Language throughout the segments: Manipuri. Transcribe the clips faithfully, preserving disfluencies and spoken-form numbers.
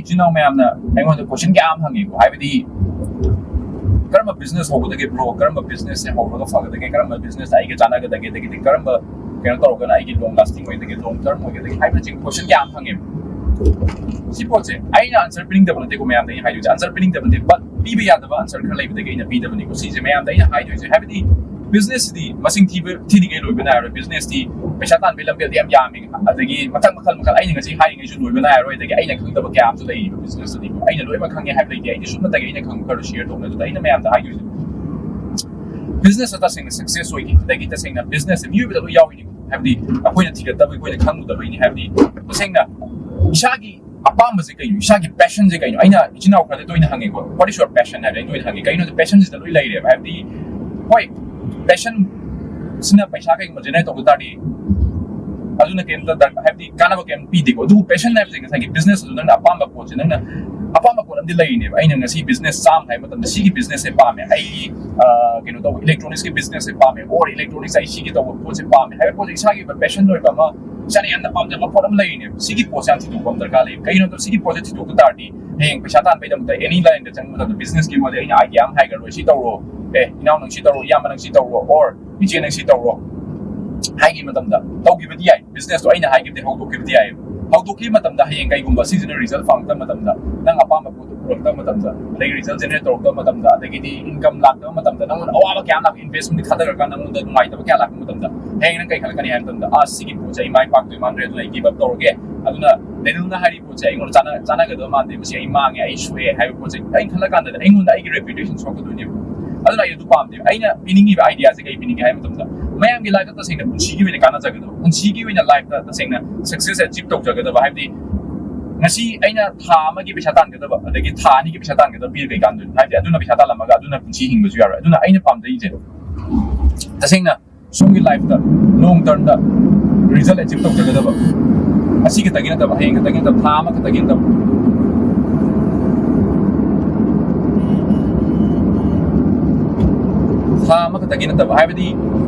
ꯏꯆꯤꯟ ꯏꯅꯥꯎ ꯃꯌꯥꯝꯅ ꯑꯩꯉꯣꯟꯗ ꯀꯣꯏꯁꯟ ꯀꯌꯥ ꯑꯃ ꯍꯪꯉꯦꯀꯣ, ꯍꯥꯏꯕꯗꯤ ꯀꯔꯝꯕ ꯕꯤꯖꯤꯅꯦꯁ ꯍꯧꯒꯗꯒꯦ ꯕ꯭ꯔꯣ, ꯀꯔꯝꯕ ꯕꯤꯖꯤꯅꯦꯁꯁꯦ ꯍꯧꯔꯒ ꯐꯒꯗꯒꯦ, ꯀꯔꯝꯕ ꯕꯤꯖꯤꯅꯦꯁꯇ ꯑꯩꯒ ꯆꯥꯟꯅꯒꯗꯒꯦ, ꯑꯗꯒꯤꯗꯤ ꯀꯔꯝꯕ ꯀꯩꯅꯣ ꯇꯧꯔꯒꯅ ꯑꯩꯒꯤ ꯂꯣꯡ ꯂꯥꯁꯇꯤꯡ ꯑꯣꯏꯒꯗꯒꯦ, ꯂꯣꯡ ꯇꯔꯝ ꯑꯣꯏꯒꯗꯒꯦ ꯍꯥꯏꯕꯅꯆꯤꯡꯕ ꯀꯣꯏꯁꯟ ꯀꯌꯥ ꯑꯃ ꯍꯪꯉꯦꯕ꯫ ꯁꯤ ꯄꯣꯠꯁꯦ ꯑꯩꯅ ꯑꯟꯁꯔ ꯄꯤꯅꯤꯡꯗꯕ ꯅꯠꯇꯦꯀꯣ ꯃꯌꯥꯝꯗ ꯑꯩꯅ ꯍꯥꯏꯗꯣꯏꯁꯦ, ꯑꯟꯁꯔ ꯄꯤꯅꯤꯡꯗꯕ ꯅꯠꯇꯦ, ꯕꯠ ꯄꯤꯕ ꯌꯥꯗꯕ ꯑꯟꯁꯔ ꯈꯔ ꯂꯩꯕꯗꯒꯤ ꯑꯩꯅ ꯄꯤꯗꯕꯅꯤꯀꯣ꯫ ꯁꯤꯁꯦ ꯃꯌꯥꯝꯗ ꯑꯩꯅ ꯍꯥꯏꯗꯣꯏꯁꯦ, ꯍꯥꯏꯕꯗꯤ ꯕꯤꯖꯤꯅꯦꯁꯁꯤꯗꯤ ꯃꯁꯤꯡ ꯊꯤꯕ ꯊꯤꯔꯤꯉꯩ ꯂꯣꯏꯕ ꯅꯥꯏꯔꯣꯏ꯫ ꯕꯤꯖꯤꯅꯦꯁꯇꯤ ꯄꯩꯁꯥ ꯇꯥꯟꯕꯒꯤ ꯂꯝꯕꯦꯜꯗꯤ ꯌꯥꯝ ꯌꯥꯝꯃꯤ, ꯑꯗꯒꯤ ꯃꯈꯜ ꯃꯈꯜ ꯃꯈꯜ ꯑꯩꯅ ꯉꯁꯤ ꯍꯥꯏꯔꯤꯉꯩꯁꯨ ꯂꯣꯏꯕ ꯅꯥꯏꯔꯣꯏ, ꯑꯗꯒꯤ ꯑꯩꯅ ꯈꯪꯗꯕ ꯀꯌꯥ ꯑꯃꯁꯨ ꯂꯩꯔꯤꯕ ꯕꯤꯖꯤꯅꯦꯁꯇꯗꯤꯀꯣ꯫ ꯑꯩꯅ ꯂꯣꯏꯅꯃꯛ ꯈꯪꯉꯦ ꯍꯥꯏꯕ ꯂꯩꯇꯦ, ꯑꯩꯗꯤ ꯁꯨꯞꯅꯇꯒꯤ ꯑꯩꯅ ꯈꯪꯕ ꯈꯔ ꯁꯤꯌꯔ ꯇꯧꯅꯦ꯫ ꯑꯗꯨꯗ ꯑꯩꯅ ꯃꯌꯥꯝꯗ ꯍꯥꯏꯗꯣꯏꯁꯦ, ꯕꯤꯖꯤꯅꯦꯁꯇ ꯇꯁꯦꯡꯅ ꯁꯛꯁꯦꯁ ꯑꯣꯏꯈꯤ, ꯑꯗꯒꯤ ꯇꯁꯦꯡꯅ ꯕꯤꯖꯤꯅꯦꯁꯁꯦ ꯃꯤꯑꯣꯏꯕꯗ ꯂꯣꯏ ꯌꯥꯎꯔꯤꯅꯤꯀꯣ꯫ ꯍꯥꯏꯕꯗꯤ ꯑꯩꯈꯣꯏꯅ ꯊꯤꯒꯠꯇꯕ, ꯑꯩꯈꯣꯏꯅ ꯈꯪꯉꯨꯗꯕꯩꯅꯤ꯫ ꯍꯥꯏꯕꯗꯤ ꯇꯁꯦꯡꯅ ꯏꯁꯥꯒꯤ ꯑꯄꯥꯝꯕꯁꯦ ꯀꯩꯅꯣ, ꯏꯁꯥꯒꯤ ꯄꯦꯁꯟꯁꯦ ꯀꯩꯅꯣ? ꯑꯩꯅ ꯏꯆꯤꯟ ꯏꯅꯥꯎ ꯈꯔꯗ ꯇꯣꯏꯅ ꯍꯪꯉꯦꯀꯣ, "What is your passion?" ꯍꯥꯏꯕ ꯑꯩꯅ ꯇꯣꯏꯅ ꯍꯪꯉꯦ꯫ ꯀꯩꯅꯣꯗ ꯄꯦꯁꯟꯁꯤꯗ ꯂꯣꯏ ꯂꯩꯔꯦꯕ꯫ ꯍꯥꯏꯕꯗꯤ ꯍꯣꯏ, ꯄꯦꯁꯟ ꯁꯤꯅ ꯄꯩꯁꯥ ꯀꯩꯒꯨꯝꯕ ꯖꯦꯅꯦꯔꯦꯠ ꯇꯧꯕ ꯇꯥꯔꯗꯤ ꯑꯗꯨꯅ ꯀꯩꯝꯇ ꯗꯔꯀꯥꯔ, ꯍꯥꯏꯕꯗꯤ ꯀꯥꯟꯅꯕ ꯀꯩꯝ ꯄꯤꯗꯦꯀꯣ꯫ ꯑꯗꯨꯕꯨ ꯄꯦꯁꯟ ꯍꯥꯏꯕꯁꯦ ꯉꯁꯥꯏꯒꯤ ꯕꯤꯖꯤꯅꯦꯁ ꯑꯗꯨ ꯅꯪꯅ ꯑꯄꯥꯝꯕ ꯄꯣꯠꯁꯦ, ꯅꯪꯅ ꯑꯄꯥꯝꯕ ꯄꯣꯠ ꯑꯃꯗꯤ ꯂꯩꯔꯤꯅꯦꯕ꯫ ꯑꯩꯅ ꯉꯁꯤ ꯕꯤꯖꯤꯅꯦꯁ ꯆꯥꯝꯃ ꯍꯥꯏꯕ ꯃꯇꯝꯗ ꯁꯤꯒꯤ ꯕꯤꯖꯤꯅꯦꯁꯁꯦ ꯄꯥꯝꯃꯦ, ꯑꯩ ꯑ, ꯀꯩꯅꯣ ꯇꯧꯕ ꯏꯂꯦꯛꯇ꯭ꯔꯣꯅꯤꯛꯁꯀꯤ ꯕꯤꯖꯤꯅꯦꯁꯁꯦ ꯄꯥꯝꯃꯦ, ꯑꯣꯔ ꯏꯂꯦꯛꯇ꯭ꯔꯣꯅꯤꯛꯁ ꯑꯩ ꯁꯤꯒꯤ ꯇꯧꯕ ꯄꯣꯠꯁꯦ ꯄꯥꯝꯃꯦ ꯍꯥꯏꯕ ꯄꯣꯠꯁꯦ ꯏꯁꯥꯒꯤ ꯑꯣꯏꯕ ꯄꯦꯁꯟ ꯑꯣꯏꯕ ꯑꯃ, ꯏꯁꯥꯅ ꯌꯥꯝꯅ ꯄꯥꯝꯖꯕ ꯄꯣꯠ ꯑꯃ ꯂꯩꯔꯤꯅꯦꯕ꯫ ꯁꯤꯒꯤ ꯄꯣꯠꯁꯦ ꯌꯥꯝ ꯊꯤꯗꯣꯛꯄ ꯑꯃ ꯗꯔꯀꯥꯔ ꯂꯩ꯫ ꯀꯩꯒꯤꯅꯣ ꯍꯥꯏꯕꯗ ꯁꯤꯒꯤ ꯄꯣꯠꯁꯦ ꯊꯤꯗꯣꯛꯄ ꯇꯥꯔꯗꯤ ꯍꯌꯦꯡ ꯄꯩꯁꯥ ꯇꯥꯟꯕꯒꯤꯗꯃꯛꯇ ꯑꯦꯅꯤ ꯂꯥꯏꯟꯗ ꯆꯪꯕ ꯃꯇꯝꯗ, ꯕꯤꯖꯤꯅꯦꯁꯀꯤ ꯋꯥꯗꯤ ꯑꯩꯅ ꯑꯥꯏꯗꯤꯌꯥ ꯑꯃ ꯍꯥꯏꯈ꯭ꯔ ꯂꯣꯏꯔꯦ, "ꯁꯤ ꯇꯧꯔꯣ, ꯑꯦ ꯏꯅꯥꯎ ꯅꯪ ꯁꯤ ꯇꯧꯔꯣ, ꯏꯌꯥꯝꯕ ꯅꯪ ꯁꯤ ꯇꯧꯔꯣ, ꯑꯣꯔ ꯏꯆꯦ ꯅꯪ ꯁꯤ ꯇꯧꯔꯣ" ꯍꯥꯏꯈꯤꯕ ꯃꯇꯝꯗ ꯇꯧꯈꯤꯕꯗꯤ ꯌꯥꯏ꯫ ꯕꯤꯖꯤꯅꯦꯁꯇꯣ ꯑꯩꯅ ꯍꯥꯏꯈꯤꯕꯗꯤ ꯍꯧꯗꯣꯛꯈꯤꯕꯗꯤ ꯌꯥꯏ꯫ ꯍꯧꯗꯣꯛꯈꯤꯕ ꯃꯇꯝꯗ ꯍꯌꯦꯡ ꯀꯩꯒꯨꯝꯕ ꯁꯤꯁꯤꯅ ꯔꯤꯖꯜ ꯐꯪꯉꯛꯇꯕ ꯃꯇꯝꯗ, ꯅꯪ ꯑꯄꯥꯝꯕ ꯄꯣꯠꯇꯣ ꯄꯨꯔꯛꯇꯕ ꯃꯇꯝꯗ, ꯑꯗꯒꯤ ꯔꯤꯖꯜ ꯖꯦꯅꯦꯔꯦꯠ ꯇꯧꯔꯛꯇꯕ ꯃꯇꯝꯗ, ꯑꯗꯒꯤꯗꯤ ꯏꯟꯀꯝ ꯂꯥꯛꯇꯕ ꯃꯇꯝꯗ, ꯅꯪꯉꯣꯟꯗ ꯑꯋꯥꯕ ꯀꯌꯥ ꯂꯥꯛꯄ, ꯏꯟꯚꯦꯁꯃꯦꯟꯠ ꯊꯥꯗꯔꯀꯥꯟꯗ ꯅꯪꯉꯣꯟꯗ ꯅꯨꯡꯉꯥꯏꯇꯕ ꯀꯌꯥ ꯂꯥꯛꯄ ꯃꯇꯝꯗ, ꯍꯌꯦꯡ ꯅꯪ ꯀꯩ ꯈꯜꯂꯛꯀꯅꯤ ꯍꯥꯏꯕ ꯃꯇꯝꯗ, "ꯑꯁ, ꯁꯤꯒꯤ ꯄꯣꯠꯁꯦ ꯑꯩ ꯃꯥꯏ ꯄꯥꯛꯇꯣꯏ ꯃꯥꯟꯗ꯭ꯔꯦ, ꯑꯗꯨꯅ ꯑꯩ ꯒꯤꯞ ꯑꯞ ꯇꯧꯔꯒꯦ꯫ ꯑꯗꯨꯅ ꯗꯦꯅꯤꯜꯅ ꯍꯥꯏꯔꯤꯕ ꯄꯣꯠꯁꯦ ꯑꯩꯉꯣꯟꯗ ꯆꯥꯅ-, ꯆꯥꯅꯒꯗꯕ ꯃꯥꯟꯗꯦ, ꯃꯁꯤ ꯑꯩ ꯃꯥꯡꯉꯦ, ꯑꯩ ꯁꯣꯛꯑꯦ" ꯍꯥꯏꯕ ꯄꯣꯠꯁꯦ ꯑꯩꯅ ꯈꯜꯂꯀꯥꯟꯗꯗꯤ ꯑꯩꯉꯣꯟꯗ ꯑꯩꯒꯤ ꯔꯦꯄ꯭ꯌꯨꯇꯦꯁꯟ ꯁꯣꯛꯀꯗꯣꯏꯅꯦꯕ꯫ ꯑꯗꯨꯅ ꯑꯩ ꯑꯗꯨ ꯄꯥꯝꯗꯦ꯫ ꯑꯩꯅ ꯄꯤꯅꯤꯡꯉꯤꯕ ꯑꯥꯏꯗꯤꯌꯥꯁꯦ ꯀꯩ ꯄꯤꯅꯤꯡꯒꯦ ꯍꯥꯏꯕ ꯃꯇꯝꯗ, ꯃꯌꯥꯝꯒꯤ ꯂꯥꯏꯐꯇ ꯇꯁꯦꯡꯅ ꯄꯨꯟꯁꯤꯒꯤ ꯑꯣꯏꯅ ꯀꯥꯟꯅꯖꯒꯗꯕ, ꯄꯨꯟꯁꯤꯒꯤ ꯑꯣꯏꯅ ꯂꯥꯏꯐꯇ ꯇꯁꯦꯡꯅ ꯁꯛꯁꯦꯁ ꯑꯦꯆꯤꯞ ꯇꯧꯖꯒꯗꯕ, ꯍꯥꯏꯕꯗꯤ ꯉꯁꯤ ꯑꯩꯅ ꯊꯥ ꯑꯃꯒꯤ ꯄꯩꯁꯥ ꯇꯥꯟꯒꯗꯕ, ꯑꯗꯒꯤ ꯊꯥ ꯑꯅꯤꯒꯤ ꯄꯩꯁꯥ ꯇꯥꯟꯒꯗꯕ ꯄꯤꯔ ꯀꯩ ꯀꯥꯟꯗꯣꯏꯅꯣ? ꯍꯥꯏꯕꯗꯤ ꯑꯗꯨꯅ ꯄꯩꯁꯥ ꯇꯥꯜꯂꯝꯃꯒ ꯑꯗꯨꯅ ꯄꯨꯟꯁꯤ ꯍꯤꯡꯕꯁꯨ ꯌꯥꯔꯣꯏ꯫ ꯑꯗꯨꯅ ꯑꯩꯅ ꯄꯥꯝꯖꯩꯁꯦ ꯇꯁꯦꯡꯅ ꯁꯣꯝꯒꯤ ꯂꯥꯏꯐꯇ ꯂꯣꯡ ꯇꯔꯝꯗ ꯔꯤꯖꯜ ꯑꯦꯆꯤꯞ ꯇꯧꯖꯒꯗꯕ, ꯉꯁꯤ ꯈꯛꯇꯒꯤ ꯅꯠꯇꯕ, ꯍꯌꯦꯡ ꯈꯛꯇꯒꯤ ꯅꯠꯇꯕ, ꯊꯥ ꯑꯃ ꯈꯛꯇꯒꯤ ꯅꯠꯇꯕ, ꯊꯥ ꯑꯃꯈꯛꯇꯒꯤ ꯅꯠꯇꯕ, ꯍꯥꯏꯕꯗꯤ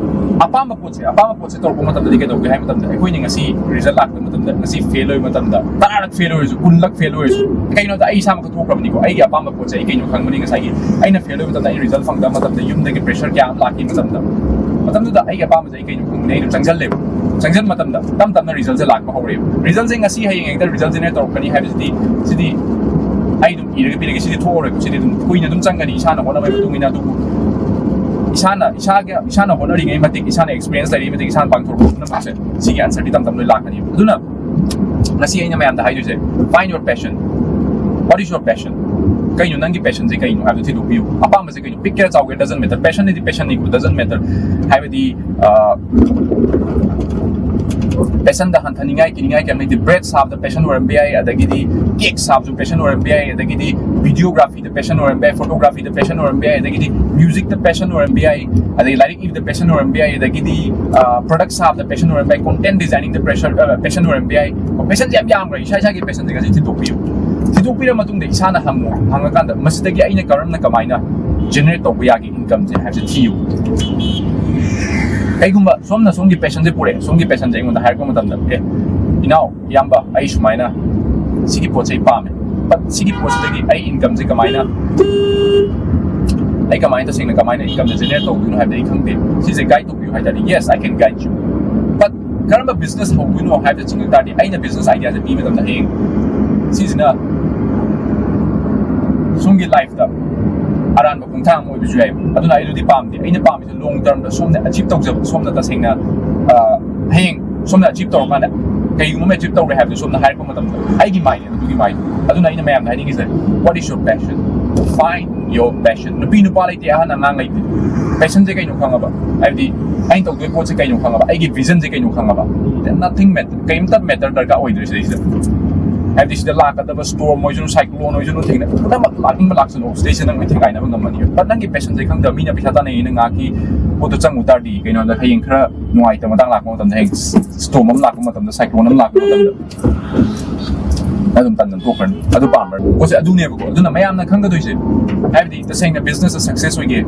ꯑꯄꯥꯝꯕ ꯄꯣꯠꯁꯦ, ꯑꯄꯥꯝꯕ ꯄꯣꯠꯁꯦ ꯇꯧꯔꯛꯄ ꯃꯇꯝꯗꯗꯤ ꯀꯩꯗꯧꯒꯦ ꯍꯥꯏꯕ ꯃꯇꯝꯗ, ꯑꯩꯈꯣꯏꯅ ꯉꯁꯤ ꯔꯤꯖꯜ ꯂꯥꯛꯄ ꯃꯇꯝꯗ, ꯉꯁꯤ ꯐꯦꯜ ꯑꯣꯏꯕ ꯃꯇꯝꯗ, ꯇꯔꯥꯔꯛ ꯐꯦꯜ ꯑꯣꯏꯔꯁꯨ, ꯀꯨꯟꯂꯛ ꯐꯦꯜ ꯑꯣꯏꯔꯁꯨ, ꯀꯩꯅꯣꯗ ꯑꯩ ꯏꯁꯥꯃꯛ ꯊꯣꯛꯈ꯭ꯔꯕꯅꯤꯀꯣ꯫ ꯑꯩꯒꯤ ꯑꯄꯥꯝꯕ ꯄꯣꯠꯁꯦ ꯑꯩ ꯀꯩꯅꯣ ꯈꯪꯕꯅꯤ꯫ ꯉꯁꯥꯏꯒꯤ ꯑꯩꯅ ꯐꯦꯜ ꯑꯣꯏꯕ ꯃꯇꯝꯗ, ꯑꯩ ꯔꯤꯖꯜ ꯐꯪꯗꯕ ꯃꯇꯝꯗ, ꯌꯨꯝꯗꯒꯤ ꯄ꯭ꯔꯦꯁꯔ ꯀꯌꯥ ꯑꯃ ꯂꯥꯛꯈꯤ ꯃꯇꯝꯗ, ꯃꯇꯝꯗꯨꯗ ꯑꯩꯒꯤ ꯑꯄꯥꯝꯕꯁꯦ ꯑꯩ ꯀꯩꯅꯣ ꯈꯪꯕꯅꯤ꯫ ꯑꯩ ꯑꯗꯨꯝ ꯆꯪꯁꯤꯜꯂꯦꯕ꯫ ꯆꯪꯁꯤꯟꯕ ꯃꯇꯝꯗ ꯇꯞ ꯇꯞꯅ ꯔꯤꯖꯜꯁꯦ ꯂꯥꯛꯄ ꯍꯧꯔꯛꯑꯦꯕ꯫ ꯔꯤꯖꯜꯁꯦ ꯉꯁꯤ ꯍꯌꯦꯡ ꯍꯦꯛꯇ ꯔꯤꯖꯜ ꯖꯦꯅꯦꯔꯦꯠ ꯇꯧꯔꯛꯀꯅꯤ ꯍꯥꯏꯕꯁꯤꯗꯤ, ꯁꯤꯗꯤ ꯑꯩ ꯑꯗꯨꯝ ꯏꯔꯒ ꯄꯤꯔꯒꯦ, ꯁꯤꯗꯤ ꯊꯣꯛꯑꯔꯣꯏꯕ꯫ ꯁꯤꯗꯤ ꯑꯗꯨꯝ ꯀꯨꯏꯅ ꯑꯗꯨꯝ ꯆꯪꯒꯅꯤ ꯏꯁꯥꯅ ꯍꯣꯠꯅꯕꯒꯤ ꯃꯇꯨꯡ ꯏꯟꯅ꯫ ꯑꯗꯨꯕꯨ ꯏꯁꯥꯅ, ꯏꯁꯥꯒ, ꯏꯁꯥꯅ ꯍꯣꯠꯅꯔꯤꯉꯩ ꯃꯇꯤꯛ, ꯏꯁꯥꯅ ꯑꯦꯛꯁꯄꯤꯔꯤꯌꯦꯟꯁ ꯂꯩꯔꯤꯉꯩ ꯃꯇꯤꯛ, ꯏꯁꯥꯅ ꯄꯥꯡꯊꯣꯔꯛꯄ ꯄꯨꯝꯅꯃꯛꯁꯦ, ꯁꯤꯒꯤ ꯑꯟꯁꯔꯗꯤ ꯇꯝ ꯇꯝ ꯂꯣꯏ ꯂꯥꯛꯀꯅꯤ꯫ ꯑꯗꯨꯅ ꯉꯁꯤ ꯑꯩꯅ ꯃꯌꯥꯝꯗ ꯍꯥꯏꯗꯣꯏꯁꯦ, find your passion. What is your passion? ꯀꯩꯅꯣ ꯅꯪꯒꯤ ꯄꯦꯁꯟꯁꯦ ꯀꯩꯅꯣ ꯍꯥꯏꯕꯗꯨ ꯊꯤꯗꯣꯛꯄꯤꯌꯨ꯫ ꯑꯄꯥꯝꯕꯁꯦ ꯀꯩꯅꯣ? ꯄꯤꯛꯀꯦꯔꯥ ꯆꯥꯎꯒꯦꯔꯥ, doesn't matter. ꯄꯦꯁꯟꯗꯤ ꯄꯦꯁꯟꯅꯤꯀꯣ, doesn't matter. ꯍꯥꯏꯕꯗꯤ, ꯄꯦꯁꯟꯗ ꯍꯟꯊꯅꯤꯡꯉꯥꯏ, ꯀꯤꯅꯤꯡꯉꯥꯏ ꯀꯩꯝ ꯂꯩꯇꯦ꯫ ꯕ꯭ꯔꯦꯗ ꯁꯥꯕꯗ ꯄꯦꯁꯟ ꯑꯣꯏꯔꯝꯕ ꯌꯥꯏ, ꯑꯗꯒꯤꯗꯤ ꯀꯦꯛ ꯁꯥꯕꯁꯨ ꯄꯦꯁꯟ ꯑꯣꯏꯔꯝꯕ ꯌꯥꯏ, ꯑꯗꯒꯤꯗꯤ ꯚꯤꯗꯤꯑꯣꯒ꯭ꯔꯥꯐꯤꯗ ꯄꯦꯁꯟ ꯑꯣꯏꯔꯝꯕ ꯌꯥꯏ, ꯐꯣꯇꯣꯒ꯭ꯔꯥꯐꯤꯗ ꯄꯦꯁꯟ ꯑꯣꯏꯔꯝꯕ ꯌꯥꯏ, ꯑꯗꯒꯤꯗꯤ ꯃ꯭ꯌꯨꯖꯤꯛꯇ ꯄꯦꯁꯟ ꯑꯣꯏꯔꯝꯕ ꯌꯥꯏ, ꯑꯗꯒꯤ ꯂꯥꯏꯔꯤꯛ ꯏꯕꯗ ꯄꯦꯁꯟ ꯑꯣꯏꯔꯝꯕ ꯌꯥꯏ, ꯑꯗꯒꯤꯗꯤ ꯄ꯭ꯔꯗꯛ ꯁꯥꯕꯗ ꯄꯦꯁꯟ ꯑꯣꯏꯔꯝꯕ ꯌꯥꯏ, ꯀꯣꯟꯇꯦꯟ ꯗꯤꯖꯥꯏꯅꯤꯡꯗ ꯄꯦꯁꯟ, ꯄꯦꯁꯟ ꯑꯣꯏꯔꯝꯕ ꯌꯥꯏ꯫ ꯄꯦꯁꯟꯁꯦ ꯌꯥꯝ ꯌꯥꯝꯈ꯭ꯔꯦ꯫ ꯏꯁꯥ ꯏꯁꯥꯒꯤ ꯄꯦꯁꯟꯁꯦ ꯉꯁꯤ ꯊꯤꯗꯣꯛꯄꯤꯌꯨ꯫ ꯊꯤꯗꯣꯛꯄꯤꯔ ꯃꯇꯨꯡꯗ ꯏꯁꯥꯅ ꯍꯪꯉꯣ꯫ ꯍꯪꯉꯀꯥꯟꯗ ꯃꯁꯤꯗꯒꯤ ꯑꯩꯅ ꯀꯔꯝꯅ, ꯀꯃꯥꯏꯅ ꯖꯦꯅꯦꯔꯦꯠ ꯇꯧꯕ ꯌꯥꯒꯦ ꯏꯟꯀꯝꯁꯦ ꯍꯥꯏꯕꯁꯦ ꯊꯤꯌꯨ꯫ ꯀꯩꯒꯨꯝꯕ ꯁꯣꯝꯅ ꯁꯣꯝꯒꯤ ꯄꯦꯁꯟꯁꯦ ꯄꯨꯔꯛꯑꯦ, ꯁꯣꯝꯒꯤ ꯄꯦꯁꯟꯁꯦ ꯑꯩꯉꯣꯟꯗ ꯍꯥꯏꯔꯛꯄ ꯃꯇꯝꯗ, "ꯑꯦ, ꯏꯅꯥꯎ, ꯏꯌꯥꯝꯕ, ꯑꯩ ꯁꯨꯃꯥꯏꯅ ꯁꯤꯒꯤ ꯄꯣꯠꯁꯦ ꯑꯩ ꯄꯥꯝꯃꯦ, but ꯁꯤꯒꯤ ꯄꯣꯠꯁꯤꯗꯒꯤ ꯑꯩ ꯏꯟꯀꯝꯁꯦ ꯀꯃꯥꯏꯅ, ꯑꯩ ꯀꯃꯥꯏꯅ, ꯇꯁꯦꯡꯅ ꯀꯃꯥꯏꯅ ꯏꯟꯀꯝꯁꯦ ꯖꯦꯅꯦꯔꯦꯠ ꯇꯧꯗꯣꯏꯅꯣ ꯍꯥꯏꯕꯗꯤ ꯑꯩ ꯈꯪꯗꯦ, ꯁꯤꯁꯦ ꯒꯥꯏꯗ ꯇꯧꯕꯤꯌꯨ" ꯍꯥꯏ ꯇꯥꯔꯗꯤ, "Yes, I can guide you, but ꯀꯔꯝꯕ ꯕꯤꯖꯤꯅꯦꯁ ꯍꯧꯗꯣꯏꯅꯣ?" ꯍꯥꯏꯕꯗ ꯆꯤꯡꯉꯛ ꯇꯥꯔꯗꯤ, ꯑꯩꯅ ꯕꯤꯖꯤꯅꯦꯁ ꯑꯥꯏꯗꯤꯌꯥꯁꯦ ꯄꯤꯕ ꯃꯇꯝꯗ ꯍꯌꯦꯡ ꯁꯤꯁꯤꯅ ꯁꯣꯝꯒꯤ ꯂꯥꯏꯐꯇ ꯑꯔꯥꯟꯕ ꯈꯣꯡꯊꯥꯡ ꯑꯃ ꯑꯣꯏꯕꯁꯨ ꯌꯥꯏ꯫ ꯑꯗꯨꯅ ꯑꯩ ꯑꯗꯨꯗꯤ ꯄꯥꯝꯗꯦ꯫ ꯑꯩꯅ ꯄꯥꯝꯃꯤꯁꯦ ꯂꯣꯡ ꯇꯔꯝꯗ ꯁꯣꯝꯅ ꯑꯆꯤꯞ ꯇꯧꯖꯕ, ꯁꯣꯝꯅ ꯇꯁꯦꯡꯅ, ꯑ, ꯍꯌꯦꯡ ꯁꯣꯝꯅ ꯑꯆꯤꯞ ꯇꯧꯔꯀꯥꯟꯗ, ꯀꯩꯒꯨꯝꯕ ꯑꯃ ꯑꯆꯤꯞ ꯇꯧꯔꯦ ꯍꯥꯏꯕꯗꯨ ꯁꯣꯝꯅ ꯍꯥꯏꯔꯛꯄ ꯃꯇꯝꯗ, ꯑꯩꯒꯤ ꯃꯥꯏꯟ ꯑꯗꯨꯒꯤ ꯃꯥꯏꯟ꯫ ꯑꯗꯨꯅ ꯑꯩꯅ ꯃꯌꯥꯝꯗ ꯍꯥꯏꯅꯤꯡꯉꯤꯁꯦ, what is your passion? Find your passion. ꯅꯨꯄꯤ ꯅꯨꯄꯥ ꯂꯩꯇꯦ, ꯑꯍꯟ ꯑꯉꯥꯡ ꯂꯩꯇꯦ꯫ ꯄꯦꯁꯟꯁꯦ ꯀꯩꯅꯣ ꯈꯪꯉꯕ? ꯍꯥꯏꯕꯗꯤ ꯑꯩꯅ ꯇꯧꯗꯣꯏ ꯄꯣꯠꯁꯦ ꯀꯩꯅꯣ ꯈꯪꯉꯕ? ꯑꯩꯒꯤ ꯚꯤꯖꯟꯁꯦ ꯀꯩꯅꯣ ꯈꯪꯉꯕ? Then nothing matter. ꯀꯩꯝꯇ ꯃꯦꯇꯔ ꯗꯔꯀꯥꯔ ꯑꯣꯏꯗ꯭ꯔꯦ ꯁꯤꯗꯩꯁꯤꯗ꯫ ꯍꯥꯏꯕꯗꯤ ꯁꯤꯗ ꯂꯥꯛꯀꯗꯕ ꯁ꯭ꯇꯣꯔꯝ ꯑꯣꯏꯁꯅꯨ, ꯁꯥꯏꯀ꯭ꯂꯣꯟ ꯑꯣꯏꯁꯅꯨ, ꯊꯦꯡꯅ ꯄꯨꯝꯅꯃꯛ ꯂꯥꯛꯅꯤꯡꯕ ꯂꯥꯛꯁꯅꯨ, ꯁꯤꯗꯩꯁꯤꯗ ꯅꯪ ꯂꯣꯏ ꯊꯦꯡꯒꯥꯏꯅꯕ ꯉꯝꯃꯅꯤ꯫ But ꯅꯪꯒꯤ ꯄꯦꯁꯟꯁꯦ ꯈꯪꯗꯕ ꯃꯤꯅ ꯄꯩꯁꯥ ꯇꯥꯟꯅꯩꯅ ꯉꯥꯏꯍꯥꯛꯀꯤ ꯄꯣꯠꯇꯣ ꯆꯪꯉꯨ ꯇꯥꯔꯗꯤ, ꯀꯩꯅꯣꯗ ꯍꯌꯦꯡ ꯈꯔ ꯅꯨꯡꯉꯥꯏꯇꯕ ꯃꯇꯥꯡ ꯂꯥꯛꯄ ꯃꯇꯝꯗ, ꯍꯌꯦꯡ ꯁ꯭ꯇꯣꯔꯝ ꯑꯃ ꯂꯥꯛꯄ ꯃꯇꯝꯗ, ꯁꯥꯏꯀ꯭ꯂꯣꯟ ꯑꯃ ꯂꯥꯛꯄ ꯃꯇꯝꯗ, ꯑꯗꯨꯝ ꯇꯟꯗꯅ ꯇꯣꯛꯈ꯭ꯔꯅꯤ꯫ ꯑꯗꯨ ꯄꯥꯝꯕ꯭ꯔꯥ? ꯄꯣꯠꯁꯦ ꯑꯗꯨꯅꯦꯕꯀꯣ꯫ ꯑꯗꯨꯅ ꯃꯌꯥꯝꯅ ꯈꯪꯒꯗꯣꯏꯁꯦ, ꯍꯥꯏꯕꯗꯤ ꯇꯁꯦꯡꯅ ꯕꯤꯖꯤꯅꯦꯁꯇ ꯁꯛꯁꯦꯁ ꯑꯣꯏꯒꯦ,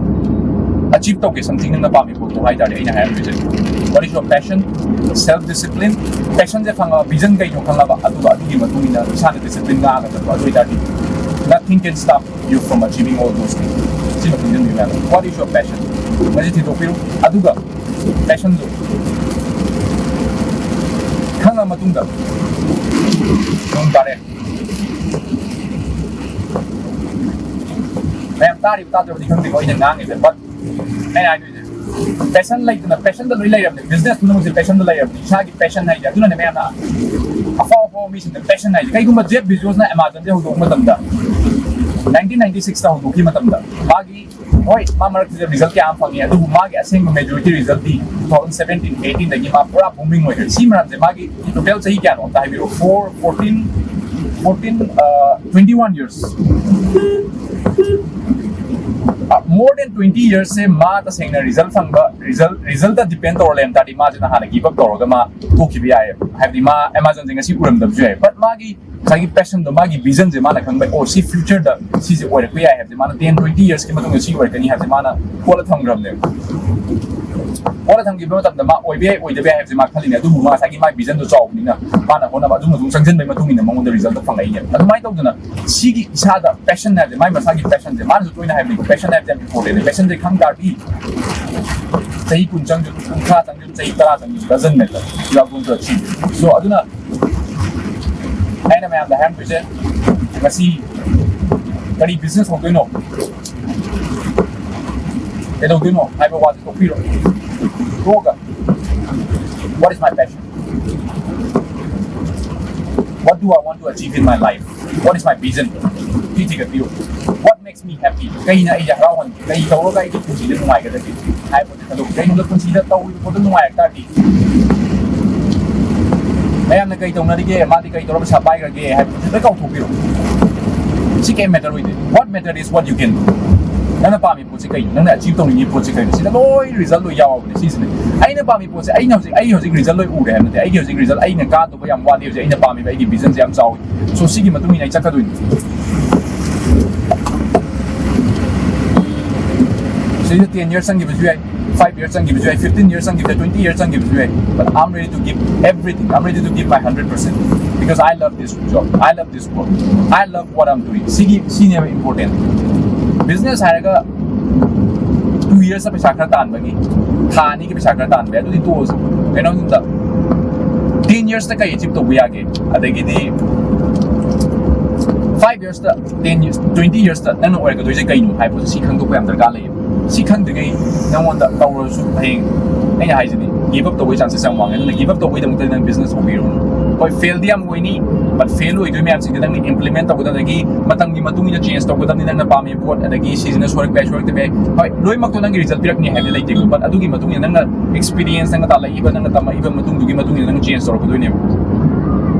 ꯑꯦꯆꯤꯞ ꯇꯧꯒꯦ, ꯁꯝꯊꯤꯡ ꯅꯪꯅ ꯄꯥꯝꯃꯤ ꯄꯣꯠꯇꯣ ꯍꯥꯏ ꯇꯥꯔꯗꯤ, ꯑꯩꯅ ꯍꯥꯏꯔꯝꯃꯤꯁꯦ, what is your passion, self discipline, ꯄꯦꯁꯟꯁꯦ ꯐꯪꯉꯕ, ꯕꯤꯖꯟ ꯀꯩꯅꯣ ꯈꯪꯉꯕ, ꯑꯗꯨꯒ ꯑꯗꯨꯒꯤ ꯃꯇꯨꯡ ꯏꯟꯅ ꯏꯁꯥꯅ ꯗꯤꯁꯤꯄ꯭ꯂꯤꯟ ꯉꯥꯛꯑꯒ ꯆꯠꯄ, ꯑꯗꯨ ꯑꯣꯏ ꯇꯥꯔꯗꯤ nothing can stop you from achieving all those things. ꯁꯤꯃ ꯈꯪꯖꯤꯟꯕꯤꯌꯨ ꯃꯌꯥꯝ꯫ What is your passion? ꯃꯁꯤ ꯊꯤꯗꯣꯛꯄꯤꯌꯨ꯫ ꯑꯗꯨꯒ ꯄꯦꯁꯟꯗꯨ ꯈꯪꯉ ꯃꯇꯨꯡꯗ ꯅꯣꯡ ꯇꯥꯔꯦ꯫ ꯃꯌꯥꯝ ꯇꯥꯔꯤꯕ ꯇꯥꯗ꯭ꯔꯕꯗꯤ ꯈꯪꯗꯦꯀꯣ ꯑꯩꯅ ꯉꯥꯡꯉꯤꯁꯦ, but ꯑꯩꯅ ꯍꯥꯏꯗꯣꯏꯁꯦ, ꯄꯦꯁꯟ ꯂꯩꯇꯅ, ꯄꯦꯁꯟꯗ ꯂꯣꯏ ꯂꯩꯔꯕꯅꯦ꯫ ꯕꯤꯖꯤꯅꯦꯁ ꯄꯨꯝꯅꯃꯛꯁꯦ ꯄꯦꯁꯟꯗ ꯂꯩꯔꯕꯅꯦ꯫ ꯏꯁꯥꯒꯤ ꯄꯦꯁꯟ ꯍꯥꯏꯁꯦ ꯑꯗꯨꯅꯅꯦ ꯃꯌꯥꯝꯅ ꯑꯐꯥꯎ ꯑꯐꯥꯎꯕ ꯃꯤꯁꯤꯡꯅ ꯄꯦꯁꯟ ꯍꯥꯏꯁꯦ꯫ ꯀꯩꯒꯨꯝꯕ ꯖꯦꯐ ꯕꯤꯖꯣꯁꯅ ꯑꯦꯃꯥꯖꯣꯟꯁꯦ ꯍꯧꯗꯣꯛꯄ ꯃꯇꯝꯗ, ꯅꯥꯏꯟꯇꯤꯟ ꯅꯥꯏꯟꯇꯤ ꯁꯤꯛꯁꯇ ꯍꯧꯗꯣꯛꯈꯤꯕ ꯃꯇꯝꯗ, ꯃꯥꯒꯤ, ꯍꯣꯏ, ꯃꯥ ꯃꯔꯛꯇ ꯔꯤꯖꯜ ꯀꯌꯥ ꯑꯃ ꯐꯪꯉꯤ, ꯑꯗꯨꯕꯨ ꯃꯥꯒꯤ ꯑꯁꯦꯡꯕ ꯃꯦꯖꯣꯔꯤꯇꯤ ꯔꯤꯖꯜꯗꯤ ꯇꯨ ꯊꯥꯎꯖꯟ ꯁꯕꯦꯟꯇꯤꯟ ꯑꯩꯇꯤꯟꯗꯒꯤ ꯃꯥ ꯄꯨꯔꯥ ꯕꯨꯃꯤꯡ ꯑꯣꯏꯈ꯭ꯔꯦ꯫ ꯁꯤ ꯃꯔꯝꯁꯦ, ꯃꯥꯒꯤ ꯇꯣꯇꯦꯜ ꯆꯍꯤ ꯀꯌꯥꯅꯣ ꯑꯝꯇ ꯍꯥꯏꯕꯤꯔꯛꯑꯣ꯫ Four, fourteen, fourteen, twenty one years. More than twenty ꯌꯔꯁꯁꯦ ꯃꯥ ꯇꯁꯦꯡꯅ ꯔꯤꯖꯜ ꯐꯪꯕ, ꯔꯤꯖꯜ, ꯔꯤꯖꯜꯇ ꯗꯤꯄꯦꯟ ꯇꯧꯔ ꯂꯩꯔꯝ ꯇꯥꯔꯗꯤ, ꯃꯥꯁꯦ ꯅꯍꯥꯟꯅ ꯒꯤꯞ ꯑꯞ ꯇꯧꯔꯒ ꯃꯥ ꯇꯣꯛꯈꯤꯕ ꯌꯥꯏꯌꯦꯕ꯫ ꯍꯥꯏꯕꯗꯤ, ꯃꯥ ꯑꯦꯃꯥꯖꯣꯟꯁꯦ ꯉꯁꯤ ꯎꯔꯝꯗꯕꯁꯨ ꯌꯥꯏ꯫ ꯕꯠ ꯃꯥꯒꯤ ꯉꯁꯥꯏꯒꯤ ꯄꯦꯁꯟꯗꯣ, ꯃꯥꯒꯤ ꯚꯤꯖꯟꯁꯦ ꯃꯥꯅ ꯈꯪꯕꯩ, ꯑꯣ, ꯁꯤ ꯐ꯭ꯌꯨꯆꯔꯗ ꯁꯤꯁꯦ ꯑꯣꯏꯔꯛꯄ ꯌꯥꯏ ꯍꯥꯏꯕꯁꯦ, ꯃꯥꯅ ꯇꯦꯟ, ꯇ꯭ꯋꯦꯟꯇꯤ ꯌꯔꯁꯀꯤ ꯃꯇꯨꯡꯗ ꯁꯤ ꯑꯣꯏꯔꯛꯀꯅꯤ ꯍꯥꯏꯕꯁꯦ ꯃꯥꯅ ꯍꯣꯠꯂ ꯊꯝꯈ꯭ꯔꯕꯅꯦꯕ꯫ ꯍꯣꯠꯂ ꯊꯝꯈꯤꯕ ꯃꯇꯝꯗ ꯃꯥ ꯑꯣꯏꯕ ꯌꯥꯏ, ꯑꯣꯏꯗꯕ ꯌꯥꯏ ꯍꯥꯏꯕꯁꯦ ꯃꯥ ꯈꯜꯂꯤꯅꯦ꯫ ꯑꯗꯨꯕꯨ ꯃꯥ ꯉꯁꯥꯏꯒꯤ ꯃꯥꯒꯤ ꯚꯤꯖꯟꯗꯣ ꯆꯥꯎꯕꯅꯤꯅ, ꯃꯥꯅ ꯍꯣꯠꯅꯕ ꯑꯗꯨꯝ ꯑꯗꯨꯝ ꯆꯪꯁꯤꯟꯕꯒꯤ ꯃꯇꯨꯡ ꯏꯟꯅ ꯃꯉꯣꯟꯗ ꯔꯤꯖꯜꯇꯣ ꯐꯪꯉꯛꯏꯅꯦ꯫ ꯑꯗꯨꯃꯥꯏꯅ ꯇꯧꯗꯅ, ꯁꯤꯒꯤ ꯏꯁꯥꯗ ꯄꯦꯁꯟ ꯍꯥꯏꯕꯁꯦ, ꯃꯥꯏ ꯃꯁꯥꯒꯤ ꯄꯦꯁꯟꯁꯦ, ꯃꯥꯅꯁꯨ ꯇꯣꯏꯅ ꯍꯥꯏꯕꯅꯤꯀꯣ, ꯄꯦꯁꯟ ꯍꯥꯏꯕꯁꯦ ꯌꯥꯝ ꯏꯝꯄꯣꯔꯇꯦꯟ꯫ ꯄꯦꯁꯟꯁꯦ ꯈꯪ ꯇꯥꯔꯗꯤ, ꯆꯍꯤ ꯀꯨꯟ ꯆꯪꯗ꯭ꯔꯁꯨ, ꯀꯨꯟꯊ꯭ꯔꯥ ꯆꯪꯗ꯭ꯔꯁꯨ, ꯆꯍꯤ ꯇꯔꯥ ꯆꯪꯗ꯭ꯔꯁꯨ, doesn't matter, you are going to achieve it. So, ꯑꯗꯨꯅ ꯑꯩꯅ ꯃꯌꯥꯝꯗ ꯍꯥꯏꯔꯝꯗꯣꯏꯁꯦ, ꯉꯁꯤ ꯀꯔꯤ ꯕꯤꯖꯤꯅꯦꯁ ꯍꯧꯗꯣꯏꯅꯣ, ꯀꯩꯗꯧꯗꯣꯏꯅꯣ ꯍꯥꯏꯕ ꯋꯥꯁꯦ ꯇꯣꯛꯄꯤꯔꯣ꯫ ꯇꯣꯛꯑꯒ, what is my passion? What do I want to achieve in my life? What is my vision? ꯁꯤ ꯊꯤꯒꯠꯄꯤꯌꯨ꯫ What makes me happy? ꯀꯩꯅ ꯑꯩꯁꯦ ꯍꯔꯥꯎꯍꯟꯒꯦ? ꯀꯩ ꯇꯧꯔꯒ ꯑꯩꯒꯤ ꯄꯨꯟꯁꯤꯗ ꯅꯨꯡꯉꯥꯏꯒꯗꯒꯦ ꯍꯥꯏꯕ ꯄꯣꯠꯁꯦ ꯈꯟꯗꯣꯛꯎ꯫ ꯀꯩꯒꯨꯝꯕ ꯄꯨꯟꯁꯤꯗ ꯇꯧꯔꯤꯕ ꯄꯣꯠꯇꯣ ꯅꯨꯡꯉꯥꯏꯔꯛ ꯇꯥꯔꯗꯤ, ꯃꯌꯥꯝꯅ ꯀꯩ ꯇꯧꯅꯔꯤꯒꯦ, ꯃꯥꯗꯤ ꯀꯩ ꯇꯧꯔ ꯄꯩꯁꯥ ꯄꯥꯏꯈ꯭ꯔꯒꯦ ꯍꯥꯏꯕ ꯄꯣꯠꯁꯦ ꯂꯣꯏ ꯀꯥꯎꯊꯣꯛꯄꯤꯔꯣ꯫ ꯁꯤ ꯀꯩꯝ ꯃꯦꯇꯔ ꯑꯣꯏꯗꯦ꯫ What matter is what you can do. ꯅꯪꯅ ꯄꯥꯝꯃꯤ ꯄꯣꯠꯁꯦ ꯀꯩꯅꯣ? ꯅꯪꯅ ꯑꯆꯤꯞ ꯇꯧꯅꯤꯡꯉꯤ ꯄꯣꯠꯁꯦ ꯀꯩꯅꯣ? ꯁꯤꯗ ꯂꯣꯏ ꯔꯤꯖꯜ ꯂꯣꯏ ꯌꯥꯎꯔꯕꯅꯦ꯫ ꯁꯤꯁꯤꯅꯦ ꯑꯩꯅ ꯄꯥꯝꯃꯤ ꯄꯣꯠꯁꯦ꯫ ꯑꯩꯅ ꯍꯧꯖꯤꯛ, ꯑꯩ ꯍꯧꯖꯤꯛ ꯔꯤꯖꯜ ꯂꯣꯏ ꯎꯔꯦ ꯍꯥꯏꯕ ꯅꯠꯇꯦ꯫ ꯑꯩꯒꯤ ꯍꯧꯖꯤꯛ ꯔꯤꯖꯜ, ꯑꯩꯅ ꯀꯥꯗꯧꯕ ꯌꯥꯝ ꯋꯥꯠꯂꯤ꯫ ꯍꯧꯖꯤꯛ ꯑꯩꯅ ꯄꯥꯝꯃꯤꯕ ꯑꯩꯒꯤ ꯚꯤꯖꯟꯁꯦ ꯌꯥꯝ ꯆꯥꯎꯋꯤ꯫ So, ꯁꯤꯒꯤ ꯃꯇꯨꯡ ꯏꯟꯅ ꯑꯩ ꯆꯠꯀꯗꯣꯏꯅꯤ꯫ ꯁꯤꯗ ten years ꯆꯪꯈꯤꯕꯁꯨ ꯌꯥꯏ, five years ꯆꯪꯈꯤꯕꯁꯨ ꯌꯥꯏ, fifteen years ꯆꯪꯈꯤꯕꯁꯨ ꯌꯥꯏ, twenty years ꯆꯪꯈꯤꯕꯁꯨ ꯌꯥꯏ. But I'm ready to give everything. I'm ready to give my hundred percent because I love this job. I love this work. I love what I'm doing. ꯁꯤꯒꯤ ꯁꯤꯅꯦꯕ important. Business ꯍꯥꯏꯔꯒ two years ꯄꯩꯁꯥ ꯈꯔ ꯇꯥꯟꯕꯒꯤ, ꯊꯥ ꯑꯅꯤꯒꯤ ꯄꯩꯁꯥ ꯈꯔ ꯇꯥꯟꯕ ꯌꯥꯏ, ꯑꯗꯨꯗꯤ ꯇꯣꯛꯑꯁꯤ. ꯀꯩꯅꯣ ꯍꯥꯏꯕꯗ ten years ꯀꯩ achieve ꯇꯧꯕ ꯌꯥꯒꯦ, ꯑꯗꯒꯤꯗꯤ five years ten years, twenty years ꯅꯪꯅ ꯑꯣꯏꯔꯛꯀꯗꯣꯏꯁꯦ ꯀꯩꯅꯣ ꯍꯥꯏꯕꯁꯦ ꯁꯤ ꯈꯪꯗꯣꯛꯄ ꯌꯥꯝ ꯗꯔꯀꯥꯔ ꯂꯩꯌꯦ. ꯁꯤ ꯈꯪꯗ꯭ꯔꯤꯉꯩ ꯅꯪꯉꯣꯟꯗ ꯇꯧꯔꯁꯨ ꯍꯌꯦꯡ ꯑꯩꯅ ꯍꯥꯏꯁꯤꯅꯤ, give up ꯇꯧꯕꯒꯤ chances ꯌꯥꯝ ꯋꯥꯡꯉꯦ. ꯑꯗꯨꯅ give up ꯇꯧꯕꯒꯤꯗꯃꯛꯇ ꯅꯪ business ꯍꯧꯕꯤꯔꯨꯅꯨ. ꯍꯣꯏ, failꯗꯤ ꯌꯥꯝ ꯑꯣꯏꯅꯤ, but fail ꯑꯣꯏꯗꯣꯏ ꯃꯌꯥꯝꯁꯤꯡꯗꯣ ꯅꯪꯅ implement ꯇꯧꯒꯗꯕꯗꯒꯤ ꯃꯇꯝꯒꯤ ꯃꯇꯨꯡ ꯏꯟꯅ change ꯇꯧꯒꯗꯕꯅꯤ. ꯅꯪꯅ ꯄꯥꯝꯃꯤꯕ ꯄꯣꯠ, ꯑꯗꯒꯤ ꯁꯤꯁꯤꯅ ꯁꯣꯏꯔꯛꯄ ꯌꯥꯏ, ꯁꯣꯏꯔꯛꯇꯕ ꯌꯥꯏ, ꯍꯣꯏ, ꯂꯣꯏꯅꯃꯛꯇꯣ ꯅꯪꯒꯤ result ꯄꯤꯔꯛꯅꯤ ꯍꯥꯏꯕꯗꯤ ꯂꯩꯇꯦꯀꯣ. But ꯑꯗꯨꯒꯤ ꯃꯇꯨꯡ ꯏꯟꯅ ꯅꯪꯅ experience, ꯅꯪꯅ ꯇꯥꯜꯂꯛꯏꯕ, ꯅꯪꯅ ꯇꯝꯃꯛꯏꯕ ꯃꯇꯨꯡꯗꯨꯒꯤ ꯃꯇꯨꯡ ꯏꯟꯅ ꯅꯪ change ꯇꯧꯔꯛꯀꯗꯣꯏꯅꯦꯕ.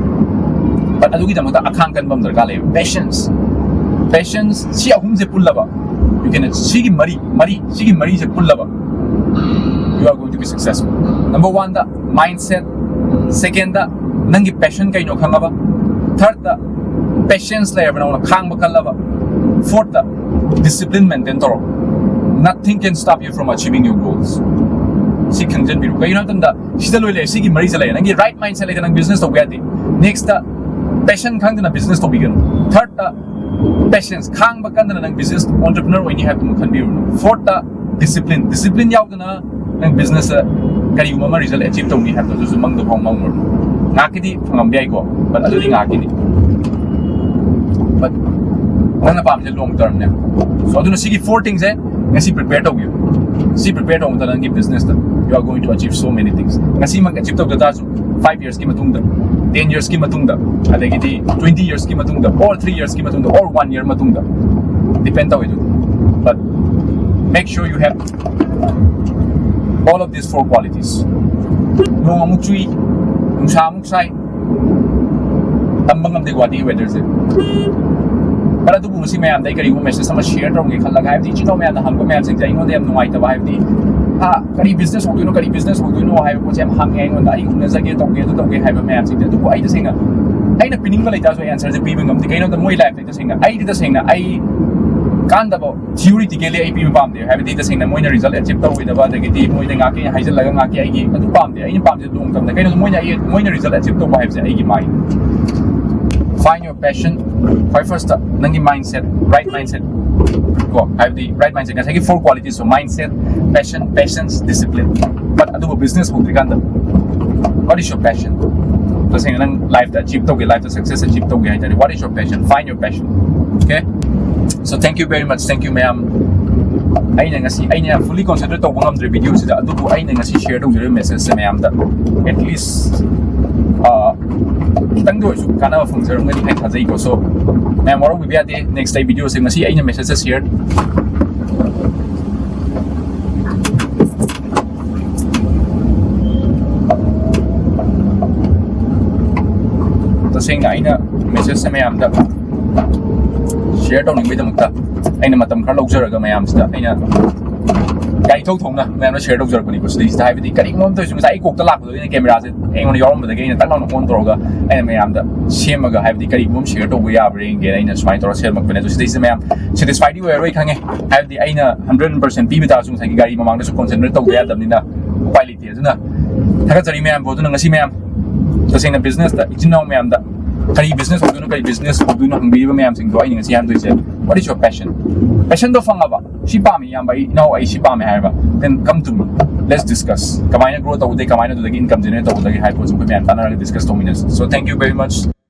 But ꯑꯗꯨꯒꯤꯗꯃꯛꯇ ꯑꯈꯥꯡ ꯀꯟꯕ ꯑꯃ ꯗꯔꯀꯥꯔ ꯂꯩꯌꯦꯕ. Patience, patience, ꯁꯤ ꯑꯍꯨꯝꯁꯦ ꯄꯨꯜꯂꯕ, you can, ꯁꯤꯒꯤ ꯃꯔꯤ, ꯃꯔꯤ, ꯁꯤꯒꯤ ꯃꯔꯤꯁꯦ ꯄꯨꯜꯂꯕ, you are going to be successful. Number one the mindset, second ꯗ ꯅꯪꯒꯤ passion ꯀꯩꯅꯣ ꯈꯪꯉꯕ, third ꯗ patience ꯂꯩꯔꯕ, ꯅꯉꯣꯟꯗ ꯈꯥꯡꯕ ꯀꯜꯂꯕ, fourth ꯗ discipline maintain ꯇꯧꯔꯣ. Nothing can stop you from achieving your goals. ꯁꯤ ꯈꯪꯖꯟꯕꯤꯔꯣ. ꯀꯩꯒꯤꯅꯣ ꯍꯥꯏꯕ ꯃꯇꯝꯗ ꯁꯤꯗ ꯂꯣꯏ ꯂꯩꯔꯦ, ꯁꯤꯒꯤ ꯃꯔꯤꯁꯦ ꯂꯩꯔꯦ. ꯅꯪꯒꯤ right mindset ꯂꯩꯇꯅ ꯅꯪ business ꯇꯧꯕ ꯌꯥꯗꯦ. Next ꯗ passion ꯈꯪꯗꯅ business ꯇꯧꯕꯤꯒꯅꯨ. Third ꯗ patience, ꯈꯥꯡꯕ ꯀꯟꯗꯅ ꯅꯪ business entrepreneur ꯑꯣꯏꯅꯤ ꯍꯥꯏꯕꯗꯨꯃ ꯈꯟꯕꯤꯔꯨꯅꯨ. Fourth ꯗ discipline, discipline ꯌꯥꯎꯗꯅ ꯅꯪ business ꯀꯔꯤꯒꯨꯝꯕ ꯑꯃ result achieve ꯇꯧꯅꯤ ꯍꯥꯏꯕꯗꯨꯁꯨ ꯃꯪꯗ ꯐꯥꯎ ꯃꯪꯉꯨꯔꯅꯨ. ꯉꯥꯏꯍꯥꯛꯀꯤꯗꯤ ꯐꯪꯉꯝꯕ ꯌꯥꯏꯀꯣ, but ꯑꯗꯨꯗꯤ ꯉꯥꯏꯍꯥꯛꯀꯤꯅꯤ. But ꯅꯪꯅ ꯄꯥꯝꯃꯤꯁꯦ long term ꯅꯦ. So ꯑꯗꯨꯅ ꯁꯤꯒꯤ four things ꯁꯦ ꯉꯁꯤ prepare ꯇꯧꯕꯤꯌꯨ. ꯁꯤ prepare ꯇꯧꯕ ꯃꯇꯝꯗ ꯅꯪꯒꯤ business ꯇ you are going to achieve so many things. ꯉꯁꯤꯃꯛ achieve ꯇꯧꯗ ꯇꯥꯔꯁꯨ, five years ꯀꯤ ꯃꯇꯨꯡꯗ, ten years ꯀꯤ ꯃꯇꯨꯡꯗ, ꯑꯗꯒꯤꯗꯤ twenty years ꯀꯤ ꯃꯇꯨꯡꯗ, or three years ꯀꯤ ꯃꯇꯨꯡꯗ, or one year ꯃꯇꯨꯡꯗ depend ꯇꯧꯋꯦ ꯑꯗꯨ. But make sure you have all of these four qualities. ꯅꯣꯡ ꯑꯃꯨꯛ ꯆꯨꯏ, ꯅꯨꯡꯁꯥ ꯑꯃꯨꯛ ꯁꯥꯏ, ꯇꯝꯕ ꯉꯝꯗꯦ ꯒꯨꯋꯥꯍꯥꯇꯤ weather ꯁꯦ. But ꯑꯗꯨꯕꯨ ꯉꯁꯤ ꯃꯌꯥꯝꯗ ꯑꯩ ꯀꯔꯤꯒꯨꯝꯕ message ꯑꯃ share ꯇꯧꯔꯝꯒꯦ ꯈꯜꯂꯒ, ꯍꯥꯏꯕꯗꯤ ꯏꯆꯤꯟ ꯏꯅꯥꯎ ꯃꯌꯥꯝꯅ ꯍꯪꯕ ꯃꯌꯥꯝꯁꯤꯡꯁꯦ ꯑꯩꯉꯣꯟꯗ ꯌꯥꯝ ꯅꯨꯡꯉꯥꯏꯇꯕ, ꯍꯥꯏꯕꯗꯤ, "ꯍꯥ, ꯀꯔꯤ business ꯍꯧꯗꯣꯏꯅꯣ, ꯀꯔꯤ business ꯍꯧꯗꯣꯏꯅꯣ?" ꯍꯥꯏꯕ ꯄꯣꯠꯁꯦ ꯌꯥꯝ ꯍꯪꯉꯦ ꯑꯩꯉꯣꯟꯗ, "ꯑꯩ ꯎꯅꯖꯒꯦ, ꯇꯧꯒꯦ, ꯑꯗꯨ ꯇꯧꯒꯦ" ꯍꯥꯏꯕ ꯃꯌꯥꯝꯁꯤꯡꯁꯦ. ꯑꯗꯨꯕꯨ ꯑꯩ ꯇꯁꯦꯡꯅ, ꯑꯩꯅ ꯄꯤꯅꯤꯡꯕ ꯂꯩꯇꯥꯔꯁꯨ ꯑꯩ answer ꯁꯦ ꯄꯤꯕ ꯉꯝꯗꯦ. ꯀꯩꯒꯤꯅꯣꯗ ꯃꯣꯏ life ꯇꯁꯦꯡꯅ, ꯑꯩꯗꯤ ꯇꯁꯦꯡꯅ ꯑꯩ ꯀꯥꯟꯗꯕ, theoretically ꯑꯩ ꯄꯤꯕ ꯄꯥꯝꯗꯦ꯫ ꯍꯥꯏꯕꯗꯤ ꯇꯁꯦꯡꯅ ꯃꯣꯏꯅ result achieve ꯇꯧꯔꯣꯏꯗꯕ, ꯑꯗꯒꯤꯗꯤ ꯃꯣꯏꯅ ꯉꯥꯛꯀꯤ ꯍꯥꯏꯖꯤꯜꯂꯒ ꯉꯥꯛꯀꯤ ꯑꯩꯒꯤ ꯑꯗꯨ ꯄꯥꯝꯗꯦ꯫ ꯑꯩꯅ ꯄꯥꯝꯗꯦ long term ꯗ꯫ ꯀꯩꯅꯣ ꯃꯣꯏꯅ ꯑꯩ, ꯃꯣꯏꯅ result achieve ꯇꯧꯕ ꯍꯥꯏꯕꯁꯦ ꯑꯩꯒꯤ mind꯫ Find your passion꯫ ꯈ꯭ꯋꯥꯏ first ꯇ ꯅꯪꯒꯤ mindset, right mindset ꯀꯣ, ꯍꯥꯏꯕꯗꯤ right mindset, ꯉꯁꯥꯏꯒꯤ four qualities to: mindset, passion, patience, discipline꯫ But ꯑꯗꯨꯕꯨ business ꯍꯧꯗ꯭ꯔꯤꯀꯥꯟꯗ, what is your passion? ꯇꯁꯦꯡꯅ ꯅꯪ life ꯇ achieve ꯇꯧꯒꯦ, life ꯇ success achieve ꯇꯧꯒꯦ ꯍꯥꯏ ꯇꯥꯔꯗꯤ, what is your passion? Find your passion. Okay? So thank you very much, thank you ꯃꯌꯥꯝ꯫ ꯑꯩꯅ ꯉꯁꯤ, ꯑꯩꯅ fully concentrate ꯇꯧꯕ ꯉꯝꯗ꯭ꯔꯦ video ꯁꯤꯗ, ꯑꯗꯨꯕꯨ ꯑꯩꯅ ꯉꯁꯤ share ꯇꯧꯖꯔꯤꯕ message ꯁꯦ ꯃꯌꯥꯝꯗ at least, ꯑ, ꯈꯤꯇꯪꯗ ꯑꯣꯏꯔꯁꯨ ꯀꯥꯟꯅꯕ ꯐꯪꯖꯔꯝꯒꯅꯤ ꯍꯥꯏꯅ ꯊꯥꯖꯩꯀꯣ꯫ So ꯃꯌꯥꯝ ꯋꯥꯔꯧꯕꯤꯕ ꯌꯥꯗꯦ, next ꯑꯩ video ꯁꯦ, ꯉꯁꯤ ꯑꯩꯅ message ꯁꯦ share ꯇꯁꯦꯡꯅ ꯑꯩꯅ message ꯁꯦ ꯃꯌꯥꯝꯗ share ꯇꯧꯅꯤꯡꯕꯒꯤꯗꯃꯛꯇ ꯑꯩꯅ ꯃꯇꯝ ꯈꯔ ꯂꯧꯖꯔꯒ ꯃꯌꯥꯝꯁꯤꯗ ꯑꯩꯅ ꯒꯥꯔꯤ ꯊꯧ ꯊꯧꯅ ꯃꯌꯥꯝꯗ share ꯇꯧꯖꯔꯛꯄꯅꯤꯀꯣ꯫ ꯁꯤꯗꯩꯁꯤꯗ ꯍꯥꯏꯕꯗꯤ ꯀꯔꯤꯒꯨꯝꯕ ꯑꯃꯇ ꯑꯣꯏꯔꯁꯨ, ꯉꯁꯥꯏ ꯑꯩ ꯀꯣꯛꯇ ꯂꯥꯛꯄꯗꯣ ꯑꯩꯅ camera ꯁꯦ ꯑꯩꯉꯣꯟꯗ ꯌꯥꯎꯔꯝꯕꯗꯒꯤ ꯑꯩꯅ ꯇꯛ ꯂꯥꯎꯅ on ꯇꯧꯔꯒ ꯑꯩꯅ ꯃꯌꯥꯝꯗ ꯁꯦꯝꯃꯒ, ꯍꯥꯏꯕꯗꯤ ꯀꯔꯤꯒꯨꯝꯕ ꯑꯃ share ꯇꯧꯕ ꯌꯥꯕ꯭ꯔꯥ ꯌꯦꯡꯒꯦꯅ ꯑꯩꯅ ꯁꯨꯃꯥꯏꯅ ꯇꯧꯔꯒ ꯁꯦꯝꯃꯛꯄꯅꯦ꯫ ꯑꯗꯣ ꯁꯤꯗꯩꯁꯤꯗ ꯃꯌꯥꯝ satisfy ꯗꯤ ꯑꯣꯏꯔꯔꯣꯏ ꯈꯪꯉꯦ, ꯍꯥꯏꯕꯗꯤ ꯑꯩꯅ hundred percent ꯄꯤꯕ ꯇꯥꯔꯁꯨ ꯉꯁꯥꯏꯒꯤ ꯒꯥꯔꯤ ꯃꯃꯥꯡꯗꯁꯨ concentrate ꯇꯧꯗ ꯌꯥꯗꯕꯅꯤꯅ ꯎꯄꯥꯏ ꯂꯩꯇꯦ꯫ ꯑꯗꯨꯅ ꯊꯥꯒꯠꯆꯔꯤ ꯃꯌꯥꯝꯕꯨ꯫ ꯑꯗꯨꯅ ꯉꯁꯤ ꯃꯌꯥꯝ ꯇꯁꯦꯡꯅ business ꯇ ꯏꯆꯤꯟ ꯏꯅꯥꯎ ꯃꯌꯥꯝꯗ ꯀꯔꯤ business ꯍꯧꯗꯣꯏꯅꯣ, ꯀꯔꯤ business ꯍꯧꯗꯣꯏꯅꯣ ꯍꯪꯕꯤꯔꯤꯕ ꯃꯌꯥꯝꯁꯤꯡꯗꯣ ꯑꯩꯅ ꯉꯁꯤ ꯍꯥꯏꯗꯣꯏꯁꯦ, what is your passion? Passion ꯗꯣ ꯐꯪꯉꯕ, "ꯁꯤ ꯄꯥꯝꯃꯤ ꯏꯌꯥꯝꯕ, ꯑꯩ, ꯏꯅꯥꯎ, ꯑꯩ ꯁꯤ ꯄꯥꯝꯃꯦ" ꯍꯥꯏꯔꯕ, then come to me, let's discuss꯫ ꯀꯃꯥꯏꯅ grow ꯇꯧꯒꯗꯒꯦ, ꯀꯃꯥꯏꯅ ꯑꯗꯨꯗꯒꯤ income generate ꯇꯧꯒꯗꯒꯦ ꯍꯥꯏꯕ ꯄꯣꯠꯁꯦ ꯑꯩꯈꯣꯏ ꯃꯌꯥꯝ ꯇꯥꯟꯅꯔꯒ discuss ꯇꯧꯃꯤꯟꯅꯁꯤ꯫ So thank you very much꯫